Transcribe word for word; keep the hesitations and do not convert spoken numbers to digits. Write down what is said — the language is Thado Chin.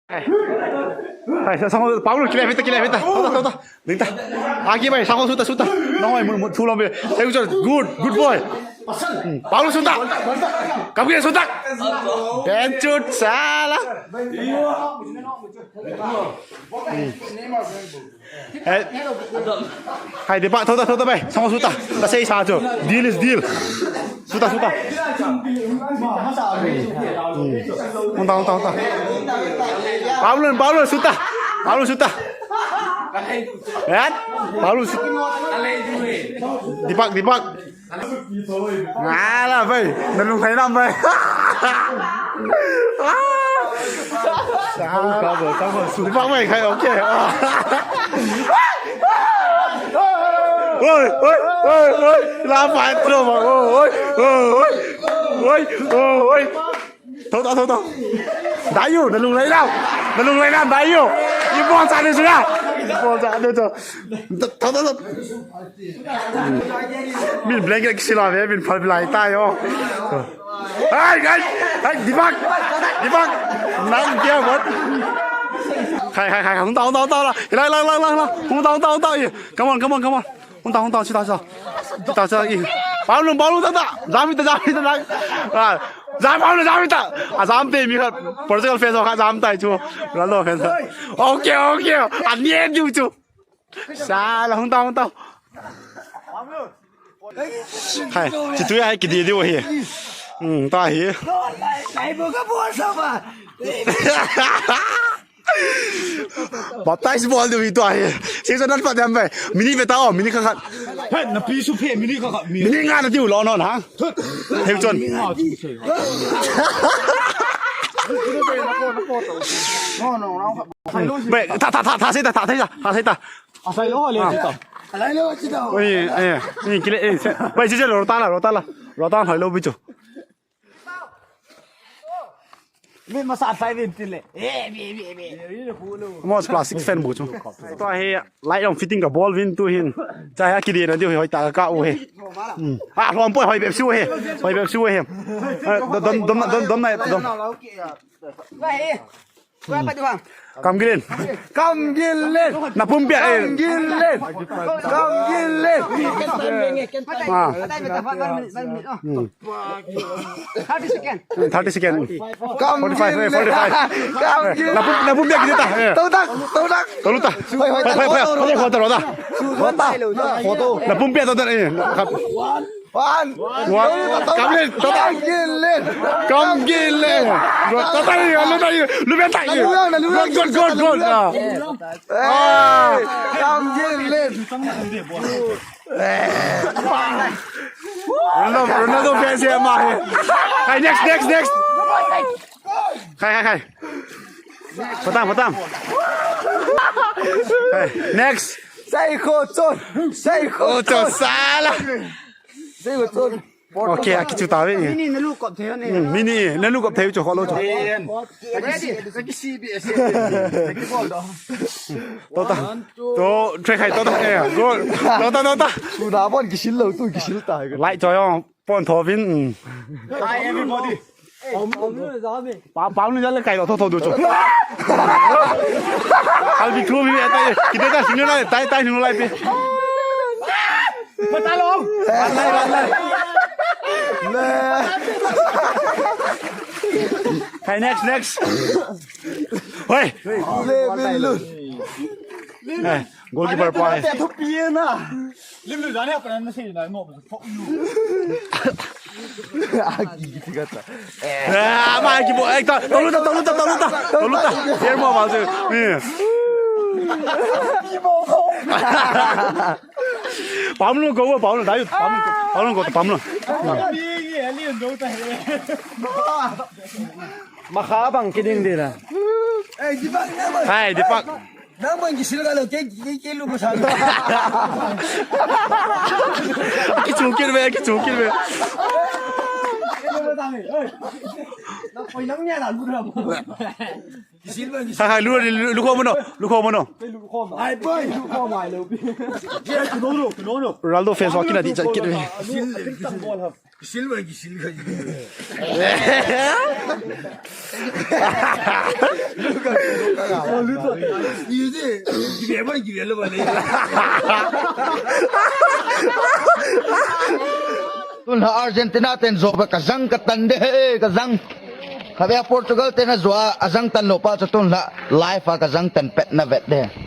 Hai, sa-, sang, Paulo, kile, vita, kile, vita. Tau ta, tau ta. Ding ta. Aki bai, sang, suta, suta. Nang bai, mu, mu, thu lam be. Hey, good, good boy. Hmm, Paulo, suta. Kam kile, suta. Ben chut, sala. Hmm. Eh, hai, Deepak, tau ta, tau ta bai. Sang, suta. Ta sei sa chu. Deal is deal. Suta, suta. Hung ta, hung ta, hung ta. Paulo, Paulo, suta. Paulo, suta. Eh? Paulo, suta. Deepak, Deepak. Ala bai, nalung thai nam bai. Deepak bai khai, okay. Oi, oi, oi, oi. La bai tro ma. Oi, oi, oi, oi, oi. Tau, tau, tau, tau. Dai u, nalung lai lam. Nalung lai lam, dai u. Ibon sa ni sura. Ibon sa ni tu. Tau, tau, tau. Min blanket kisila ve, min phal bilai tai o. Hai, hai, hai, Deepak. Deepak. Nang dia buat. Hai, hai, hai, hung ta, hung ta, hung ta la. Hilai, lai, lai, lai, lai. Hung ta, hung ta, hung ta. Come on, come on, come on. Hung ta, hung ta, sita, sita. Sita, sita. Paulo, Paulo, ta, ta. Jam ta, jam ta, jam. Ah, jam, Paulo, jam ta. Ah, jam te, mi khat. Portugal fans khat jam tai chu. Ronaldo fans. Okay, okay. Ani e diu chu. Sala, hung ta, hung ta. Hai, chitu ya hai kidi diu hi. Hmm, ta hi. Baptize bol diu hi tua hi. Season nan pat dem bai. Mini ve ta o, mini khat khat. He, na pi su phe, mini khat khat, mi. Mini nga na diu lo non ha. He chon. Bai, ta, ta, ta, ta, sei ta, ta, sei ta, ta, sei ta. Asai lo le ta. Alai lo chi ta. Oi, eh, ni kile, eh, se. Bai, chi, chi, lo ta la, lo ta la. Lo ta la, lo bi chu. Mi masa sai vin tile. Eh, mi, mi, mi. Mo plastic fan bu chu. Tua hi light long fitting ka bol vin tu hin. Cha ha kidi na diu hoi ta ka u he. Hmm. Ah, lom poi hoi bep su he. Hoi bep su he. Ah, dom, dom, dom, dom na, dom. Kam gilin. Kam gilin. Na pumpi eh. Kam gilin. Kam gilin. Ah. Hmm. Thirty second. Forty-five, eh, forty-five. Kam gilin. Na pum, na pumpi kita. Eh. Tau tak, tau tak. Tau tak. Hoi, hoi, hoi, hoi, hoi, hoi, hoi, hoi. Na pumpi tau tak eh. One. One. Kam gilin, tau tak. Kam gilin. Kam gilin. Tau tak, lu tak, lu tak. Good, good, good, good. Ah. Hey, kam gilin. Ronaldo, Ronaldo fans ya ma he. Hai, next, next, next. Hai, hai, hai. Patam, patam. Hai, next. Sai ko chon. Sai ko chon. Sala. Sei ko chon. Okay, a kichu ta ve. Mini na lu kop thei ne. Hmm, mini, na lu kop thei chu kholo chu. Ready? To ta. To, try khai to ta. Eh, go. To ta, to ta. Tu da bon kisil lo, tu kisil ta. Lai choi ong, pon tho vin. Hi everybody. Pa, pa nu jale kai lo tho tho du chu. Al bi thu bi ta. Kite ta sinu lai, tai, tai sinu lai pi. Patalo. Hai, next, next. Hoi. Le, le, le. Eh, goalkeeper pa. Te thu pi na. Lim lu jane pa na sei na mo. Aki, aki, kata. Ah, ma, aki bo, eh, ta, tolu ta, tolu ta, tolu ta, tolu ta. Air mo, ma, se. Eh. Pamlo ko, pamlo, dai, pamlo, pamlo ko, pamlo. Makha bang kiding ding na. Hai, Deepak. Nang bang kisil ka lo, ke, ke, ke lu ko sa. Kichukit ve, kichukit ve. Nang koi nang nia la lu ra. Kisil bang kisil. Hai, hai, lu, lu, lu ko mono, lu ko mono. Ai boy, lu ko mai lo. Ronaldo fans wa kina di chat kit ve. Kisil bang kisil ka. Tunla Argentina ten jo ba kajang katan de he, kajang. Kave Portugal ten ajo a, ajang tan lou pa chu tunla life a kajang tan pet na vet de.